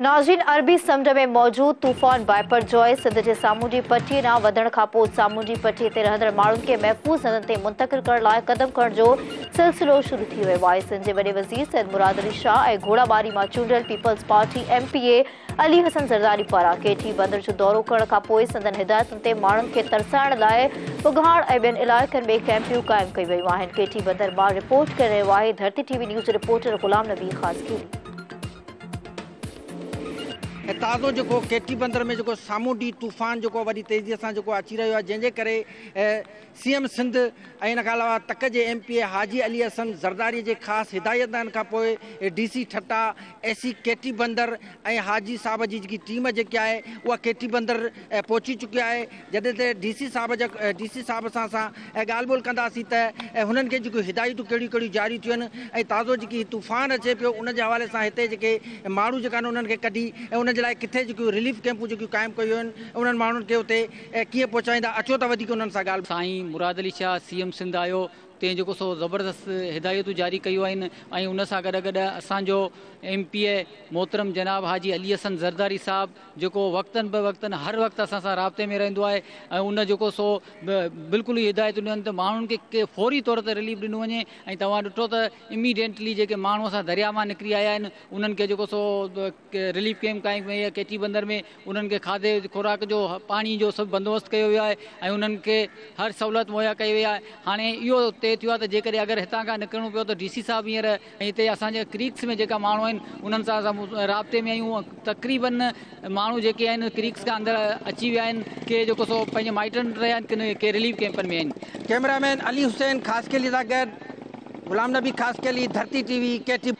ناظرين عربي سمنڊ ۾ موجود طوفان بائپر جوائي سنڌ جي سامونڊي پٽي ڏانهن وڌڻ کانپوء سامونڊي پٽي تي رهندڙ ماڻهن کي محفوظ هنڌن تي منتقل ڪرڻ لاء قدم کڻڻ جو سلسلو شروع ٿي ويو آهي. سنڌ جي وڏي وزير سيد مراد علي شاهه ۽ گهوڙاٻاري مان چونڊيل peoples party M P A Ali Hassan Zardari پاران ڪيٽي بندر جو دورو ڪرڻ کانپوء سندن هدايتن تي ماڻهن کي ترسائڻ لاء اگهاڙ ۽ ٻين علائقن ۾ ڪئمپيون قائم ڪيون ويون آهن. ڪيٽي بندر مان رپورٽ ڪري رهيو آهي ڌرتي ٽي وي نيوز جو رپورٽر غلام نبي خاصخيلي. ۽ تازو جيڪو ڪيٽي بندر ۾ جيڪو سامونڊي طوفان جيڪو وڏي تيزي سان جيڪو اچي رهيو آهي جنهن جي ڪري سي ايم سنڌ ۽ ان کان علاوه تڪ جي M P A Haji Ali Hassan Zardari جي خاص هدايتن کان پوء D C Thatta, A C Keti Bandar ۽ Haji صاحب جي جيڪي ٽيم جيڪي آهي اها ڪيٽي بندر پهچي چڪي آهي جڏهن ته ڊي سي صاحب جا ڊي سي صاحب سان اسان ڳالهه ٻولهه ڪنداسين ته هنن کي جيڪيون هدايتون ڪهڙيون ڪهڙيون جاري ٿيون آهن ۽ تازو جيڪي هي طوفان اچي پيو ان جي حوالي سان هتي جيڪي ماڻهو جيڪا آهن انهن کي ڪڍي ۽ انهن جي لاء ڪٿي جيڪيون رليف ڪئمپون جيڪيون قائم ڪيون ويون آهن انهن ماڻهن کي اتي ڪيئن پهچائيندا اچو ته وڌيڪ انهن سان ڳالهه سائين Murad Ali Shah C M Sindh آيو تنهن جيڪو سو زبردست هدايتون جاري ڪيون آهن ۽ ان سان گڏ گڏ اسان جو ايم پي اي محترم جناب حاجي علي حسن زرداري صاحب جيڪو وقتن به وقتن هر وقت اسان سان رابطي ۾ رهندو آهي ۽ ان جيڪو سو بلڪل ئي هدايتون ڏنيون ته ماڻهن کي فوري طور تي رليف ڏنو وڃي ۽ توهان ڏٺو ته اميڊينٽلي جيڪي ماڻهو اسان درياء مان نڪري آيا آهن انهن کي جيڪو سو رليف ڪيمپ قائم ڪئي آهي ڪيٽي بندر ۾ انهن کي کاڌي خوراڪ جو پاڻي جو سڀ بندوبست ڪيو ويو آهي ۽ انهن کي هر سهولت مهيا ڪئي وئي آهي هاڻي اهو طئي ٿيو آهي ته جيڪڏهن اگر هتان کان نڪرڻو پيو ته ڊي سي صاحب هينئر ۽ هتي اسان جي ڪريڪس ۾ جيڪا ماڻهو آهن انهن سان اسان رابطي ۾ آهيون تقريبن ماڻهو جيڪي آهن ڪريڪس کان اندر اچي ويا آهن ڪي جيڪو سو پنهنجي مائٽن وٽ رهيا آهن ڪن ڪي رليف ڪئمپن ۾ آهن. ڪئميرا مين علي حسين خاصخيلي سان گڏ غلام نبي خاصخيلي، ڌرتي ٽي وي، ڪيٽي.